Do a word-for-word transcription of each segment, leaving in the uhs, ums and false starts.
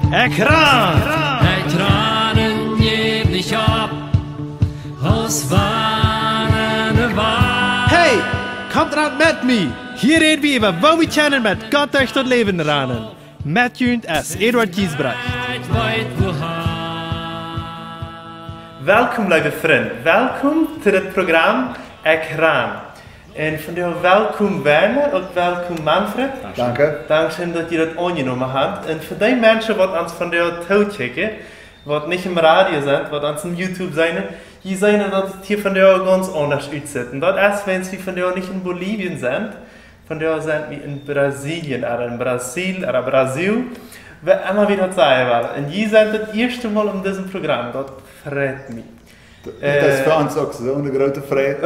Ekj ran! Ekj ran un jeff nich opp, aus wann ne Wal. Hey, komt ran met mie! Hia räd wie äwa, woo wie kjennen met Gott derch daut Läwen ranen. Met junt es Eduard Giesbrecht. Ekj weet wua. Welkom, leewe Frind. Welkom to dit Program Ekj ran. Un vondoag welkom Werner, uk welkom Manfred. Danke. Dankscheen, daut jie daut aunjenomen haben. Un fa dee Menschen, waut ons vondoag tookjikjen, waut nich em Radio sent, waut ons em YouTube seenen, jie seenen, daut et hia vondoag gaunz aundasch utsitt. Un daut es, wiels wie vondoag nich en Bolivien sent, vondoag sent wie en Brasilien, ooda en Brasil, ooda Brasil, woo emma wie daut sajen wellen. Un jie sent daut ieeschte Mol en disem Program, daut freit mie. Daut es fa ons uk soo ne groote Freid,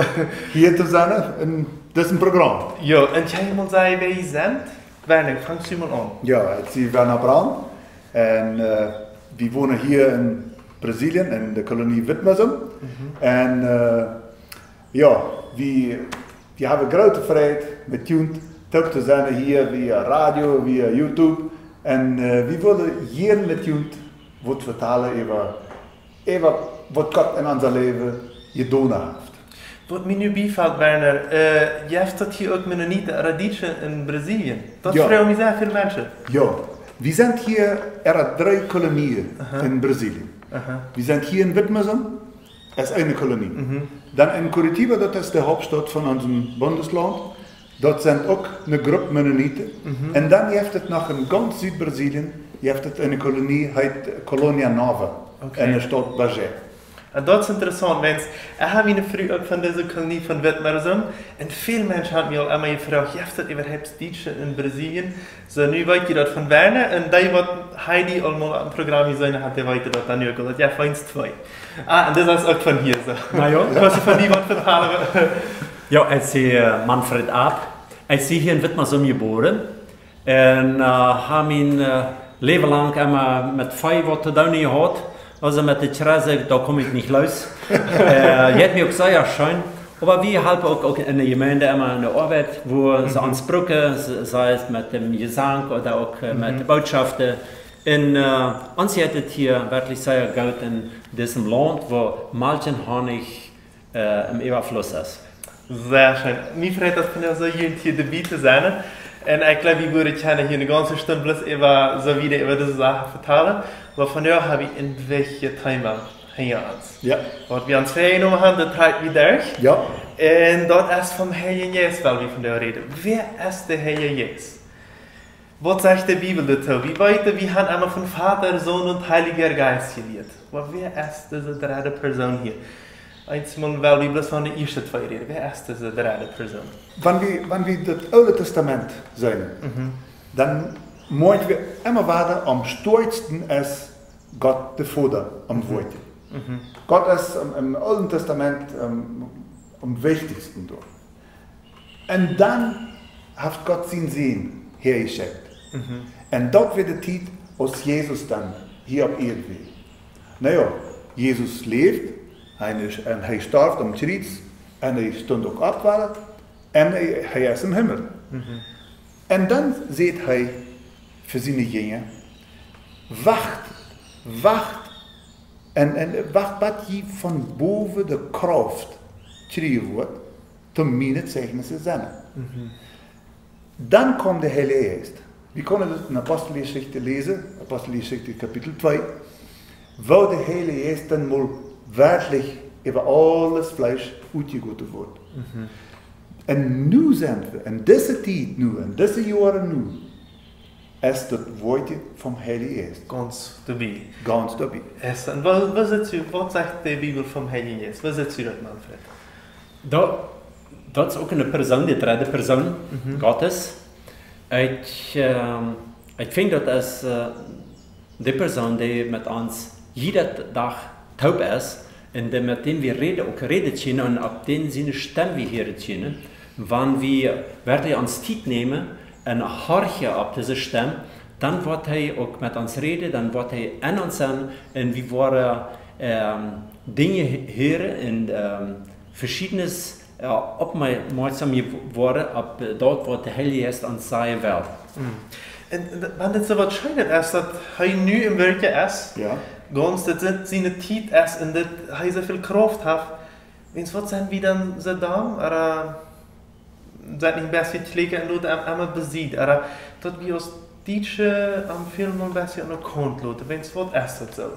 hia to sennen en disem Program. Jo, un kjenn jie mol sajen, wäa jie sent? Werner, fangst du mol aun. Jo, ekj sie Werner Braun un, äh, wie wonen hia en Brasilien, en de Kolonie Witmarsum. Un, äh, jo, wie, wie haben groote Freid met junt toop to sennen hia via Radio, via YouTube. Un, äh, wie wellen jieren met junt waut vetalen äwa äwa waut Gott en ons Läwen jedonen haft. Waut mie nu biefelt, Werner, äh, jeft daut hia uk Mennoniten ooda Dietsche en Brasilien? Daut froagen mie sea väl Menschen. Jo, wie sent hia äwa dree Kolonien en Brasilien. Wie sent hia en Witmarsum, es eene Kolonie. Dan en Curitiba, daut es de Hauptstaut von onsem Bundeslaunt. Daut sent uk ne Grupp Mennoniten. Un dan jeft et noch en gaunz Südbrasilien, jeft et eene Kolonie, heet Colonia Nova, en de Staut Bagé. Un daut es interessaunt, wiels ekj hab miene Fru uk von dise Kolonie von Witmarsum. Un väl Menschen haben mie aul emma jefroacht, jeft daut äwahaupt Dietsche en Brasilien? Soo, nu weet jie daut von Werner, un dee waut Heidi aul mol opp em Program jeseenen haft, dee weeten daut dan nu uk aul, daut jeft eent, twee. Ah, un daut es uk von hia, soo. Na jo. Kaust du von die waut vetalen? Jo, ekj sie, äh, Manfred Ab. Ekj sie hia en Witmarsum jebuaren un, äh, hab mien, äh, Läwen lang emma met Vee waut to doonen jehaut. Aulsoo met de Kjresse, doa kom ekj nich loos. Äh, jeit mie uk sea scheen. Oba wie halpen uk, uk en de Jemeent emma en de Oabeit, wua see ons brucken, se-, sei et met däm Jesank ooda uk, äh, met de Bootschoften. Un, äh, ons jeit et hia werkjlich sea goot en disem Launt, wua Malkj un Honnich äh, em Äwafluss es. Sea scheen. Mie freit daut, von junt hia doabie to sennen. Un ekj gleew, wie wudden kjennen hia ne gaunze Stund bloos äwa, soo wieda äwa dise Sachen vetalen. Oba vondoag hab wie en wichtjet Thema hinja ons. Jo. Waut wie ons väajenomen haben, daut trakj wie derch. Jo. Un daut es vom Heiljen Jeist, well wie vondoag räden. Wäa es de Heilje Jeist? Waut sajcht de Bibel doatoo? Wie weeten, wie haben emma von Vater, Sohn un Heilja Jeist jelieet. Oba wäa es dise dredde Persoon hia? Eensmol well wie bloos von de ieeschte twee räden. Wäa es dise dredde Persoon? Wan wie, wan wie daut Oole Tastament seenen, dan moakjen wie emma wieda, aum stoakjsten es Gott de Voda aum Wuat. Gott es em, em Oolen Tastament, ähm, aum wichtichsten doa. Un dan haft Gott sienen Sän häajeschekjt. Un daut wia de Tiet, aus Jesus dan hia opp Ieed wia. Na jo, Jesus läft, hee es, un hee storf aum Kjriez, un hee stunt uk opp wada, un hee, hee es em Himmel. Un dan sajcht hee fa siene Jinja: Wacht, wacht, un, un wacht, bat jie von bowen de Krauft kjrieen woaren, toom miene Zeichnis sennen. Dan kjeem de Heilje Jeist. Wie kjennen daut en Aposteljeschicht läsen, Aposteljeschicht Kapitel twee, woo de Heilje Jeist dan mol werkjlich äwa aules Fleesch utjegoten woat. Un nu sent wie, en dise Tiet nu, en dise Joaren nu, es daut Wuat vom Heiljen Jeist gaunz doabie. Gaunz doabie. Es, un waut, waut sajcht, waut sajcht de Bibel vom Heiljen Jeist? Waut sajcht daut, Manfred? Daut, daut es uk ne Persoon, de dredde Persoon Gottes. Ekj, ähm, ekj finj daut es, äh, de Persoon, dee met ons jieda Dach toop es un dee, met däm wie räden, uk räden kjennen un opp dän siene Stemm wie hieren kjennen, wan wie werkjlich ons Tiet nämen un horchen opp dise Stemm, dan woat hee uk met ons räden, dan woat hee en ons sennen un wie woaren, ähm, Dinja hieren un, ähm, veschiednet, äh, oppmoakjsom woaren opp, äh, daut, waut de Heilje Jeist ons sajen well. Un, un daut, wan dit soo waut Scheenet es, daut hee nu em Werkje es, jo, gaunz daut siene Tiet es un daut hee soo väl Krauft haft, wiens waut sent wie dan soo domm, ooda sent nich een bät kjlieekja un loten am emma besied, ooda daut wie aus Dietsche am väl mol een bät aun de Kaunt loten, wiens waut es daut soo,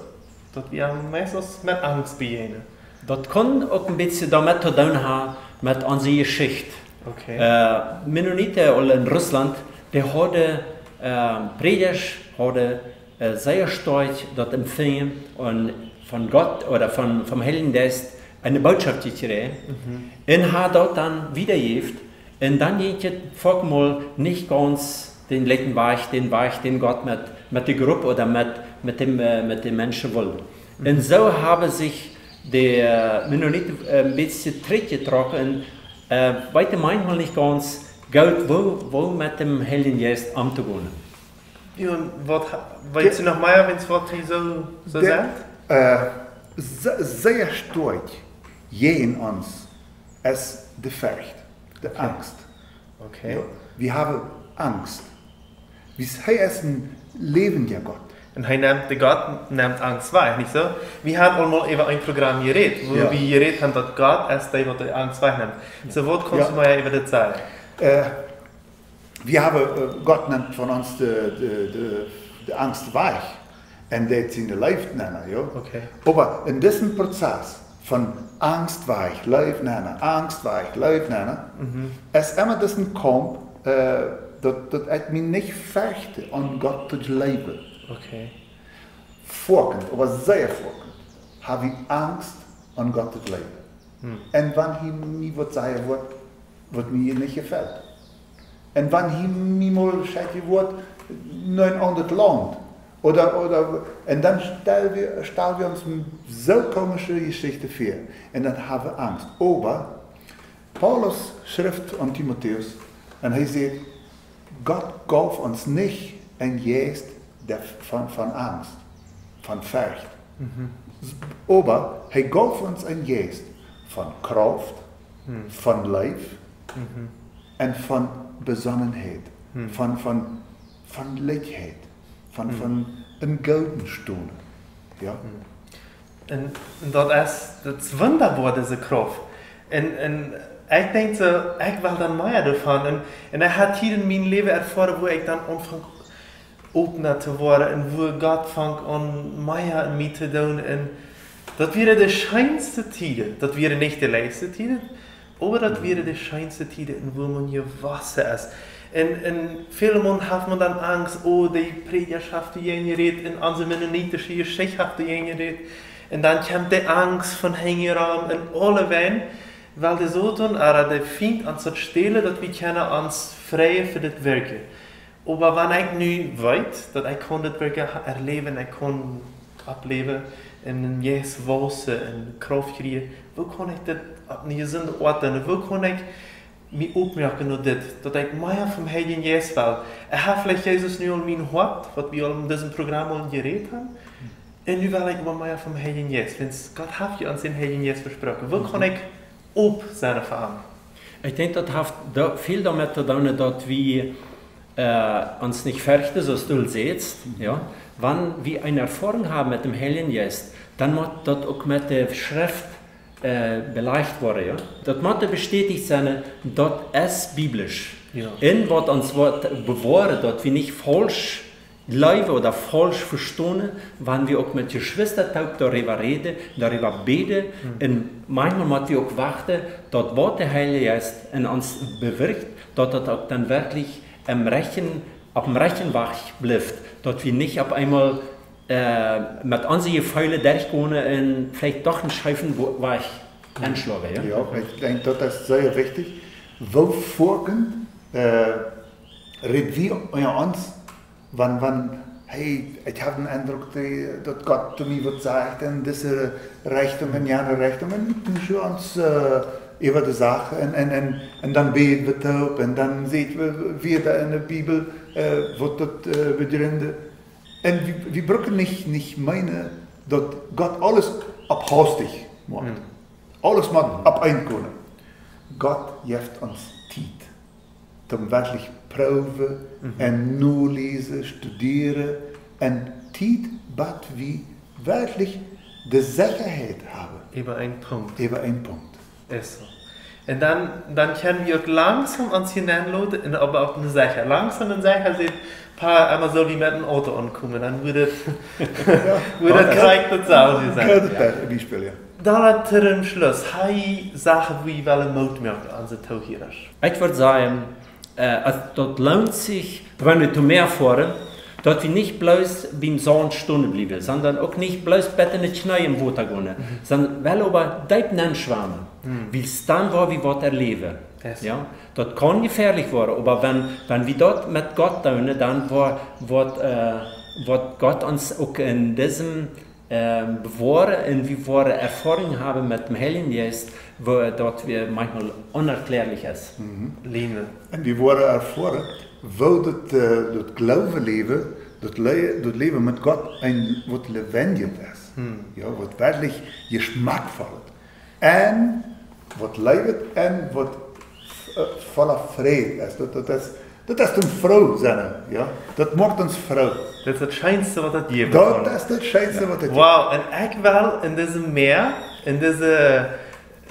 daut wie am meist met Angst bejäajnen. Daut kaun uk een bät doamet to doonen haben, met onse Jeschicht. Okay. Äh, Mennoniten aul en Russlaunt, dee hauden, äh, Prädjasch hauden, äh, sea stoakj daut Empfangen un von Gott ooda von, vom Heiljen Jeist eene Botschaft jekjräajen. Mhm. Un haben daut dan wiedajäft. Un dan jinkj et foaken mol nich gaunz dän lijkjen Wajch, dän Wajch, dän Gott met, met de Grupp ooda met, met däm, äh, met de Menschen wull. Mhm. Un soo haben sikj de, äh, Mennoniten, äh, een bät trigjjetrocken un, äh, weeten maunchmol nich gaunz goot, woo, woo met däm Heiljen Jeist omtogonen. Jo, un waut ha-, weetst du noch mea, wiens waut hee soo, soo sajcht? Äh, se-, sea stoakj jäajen ons es de Forcht, de Angst. Okay. Jo, wie haben Angst. Wiels hee es een läwendja Gott. Un hee nemt, de Gott nemt Angst wajch, nich soo? Wie haben aul mol äwa een Program jerät, wua, jo, wie jerät haben, daut Gott es dee, waut de Angst wajchnemt. Soo, waut kaust, jo, du mol äwa dit sajen? Äh, wie haben, äh, Gott nemt von ons de, de, de, de Angst wajch. Un deit siene Leew nenn, jo? Okay. Oba en disen Prozess von Angst wajch, Leew nenn, Angst wajch, Leew nenn, mhm, es emma disen Kaump, äh, daut, daut ekj mie nich forcht, aun Gott to jleewen. Okay. Foakent, oba sea foakent, hab ekj Angst, aun Gott to jleewen. Hm. Un wan hee mie waut sajen woat, waut mie nich jefelt. Un wan hee mie mol schekjen woat no een aundret Launt. Ooda, ooda, un dan stal wie, stal wie ons soo komische Jeschichten väa. Un dan haben wie Angst. Oba Paulus schrift aun Timotäus un hee sajcht, Gott jeef ons nich een Jeist, dee von, von Angst, von Forcht. Mhm. Oba hee jeef ons een Jeist von Krauft, hm, von Leew, mhm, un von Besonnenheit, hm, von, von, von Lichtheit, von, hm, von em Gooden stonen. Jo? Hm. Un, un daut es, daut es wundaboa, dise Krauft. Un, un ekj denkj soo, ekj well dan mea doavon. Un, un ekj hab hia en mien Läwen erfoaren, wua ekj dan aunfunk opna to woaren un wua Gott funk aun mea en mie to doonen. Un daut wieren de scheenste Tieden. Daut wieren nich de leichste Tieden, oba daut wieren de scheenste Tieden, en wua maun jewossen es. Un, un väl mol haft maun dan Angst, oh, de Prädjasch haft doajäajen jerät, un onse mennonitische Jeschicht haft doajäajen jerät. Un dan kjemt de Angst von hinjaraun un aulewäajen, wiels de Soton, ooda de Fient ons daut stälen, daut wie kjennen ons freien fa dit Werkje. Oba wan ekj nu weet, daut ekj kaun dit Werkje ha-, erläwen, ekj kaun oppläwen un em Jeist wausen un Krauft kjrieen, woo kaun ekj dit opp eene jesunde Oat doonen? Woo kaun ekj mie opmoaken no dit, daut ekj mea vom Heiljen Jeist well? Ekj hab veleicht Jesus nu aul en mien Hoat, waut wie aul en disem Program aul jerät haben. Un nu well ekj oba mea vom Heiljen Jeist. Wiels Gott haft je ons dän Heiljen Jeist vesproaken. Woo kaun ekj op sennen fa am? Ekj denkj, daut haft do-, väl doamet to doonen, daut wie, äh, ons nich ferchten, soo aus du sajchst, jo. Wan wie eene Erfoarunk haben met däm Heiljen Jeist, dan mott daut uk met de Schreft, äh, belajcht woaren, jo. Daut mott bestätigt sennen, daut es biblisch. Jo. Un waut ons woat bewoaren, daut wie nich faulsch jleewen ooda faulsch vestonen, wan wie uk met Jeschwista toop doaräwa räden, doaräwa bäden. Hm. Un maunchmol mott wie uk wachten, daut waut de Heilje Jeist en ons bewirkjt, daut daut uk dan werkjlich em rajchten, opp däm rajchten Wajch blift, daut wie nich opp eemol, äh, met onse Jefeelen derchgonen un veleicht doch een scheefen Wo-, Wajch enschloagen, jo? Jo, ekj denkj, daut es sea wichtich. Woo foaken, äh, räd wie unja ons, wan, wan, hey, ekj hab dän Endruck, dee, daut Gott to mie waut sajcht en dise Rechtunk, en jane Rechtunk, un wie kuschen ons, äh, äwa de Sach, un, un, un, un dan bäd wie toop, un dan seenen wie, wie doa en de Bibel, äh, woat daut, äh, bejrint. Un wie, wie brucken nich, nich meenen, daut Gott aules opp haustich moakt. Hm. Aules mott opp eemol komen. Gott jeft ons Tiet. Toom werkjlich proowen un noläsen, studieren un Tiet, bat wie werkjlich de Sechaheit haben. Äwa een Punkt. Äwa een Punkt. Es soo. Un dan, dan kjenn wie uk langsom ons hia nenloten un oba uk ne secha. Langsom un secha, sajcht Pa emma, sull wie met een Auto aunkomen, dan wudd daut, wudd daut krakjt daut selwje sennen. Daut es een Biespel, jo. Dan toom Schluss, hee sajcht, wie wellen Moot moaken aun onse Toohierasch. Ekj wudd sajen, äh, daut loont sikj, wan wie to Mäa foaren, daut wie nich bloos biem Saunt stonen bliewen, sonda uk nich bloos bat aun de Kjnees em Wota gonen, sonda well oba deep nenschwamen. Wiels dan woa wie waut erläwen. Jo? Daut kaun jefäalich woaren, oba wan, wan wie daut met Gott doonen, dan woat, woat, äh, woat Gott ons uk en disem ähm, bewoaren un wie woaren Erfoarunk haben met däm Heiljen Jeist, woo daut wie maunchmol onerkläarlich es. Liene. Un wie woaren erfoaren, woo daut, äh, daut Glooweläwen, daut Le-, daut Läwen met Gott een, waut lewenjich es. Jo, waut werkjlich jeschmakvoll. Un waut leeft un waut, äh, voll Fräd es. Daut, daut es, daut es dan froo sennen, jo? Daut moakt ons froo. Daut es daut Scheenste, waut daut jeft. Daut es daut Scheenste, waut daut jeft. Wow, un ekj well en disem Mäa, en dise,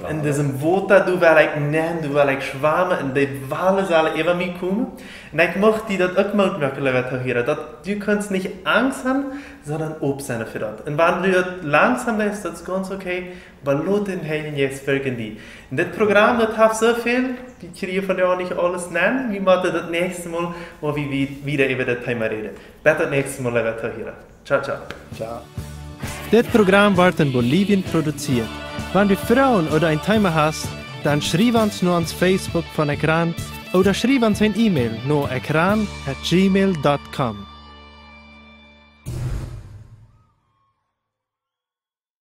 en disem Wota, doa well ekj nenn, doa well ekj schwamen, un de Walen sellen äwa mie komen. Un ekj mucht die daut uk Moot moaken, leewa Toohiera, daut du kaust nich Angst haben, sonda open sennen fa daut. Un wan du daut langsom deist, daut es gaunz okay, oba lot dän Heiljen Jeist werkjen en die. Un dit Program, daut haft soo väl, wie kjrieen vondoag nich aules nenn. Wie motten daut näakjste Mol, wua wie, wie wieda äwa daut Thema räden. Bat daut näakjste Mol, leewa Toohiera. Ciao, ciao. Ciao. Dit Program woat en Bolivien produzieet. Wan du Froagen ooda een Thema hast, dan schriew ons no ons Facebook von Ekran ooda schriew ons een E-Mail no ekran at gmail dot com.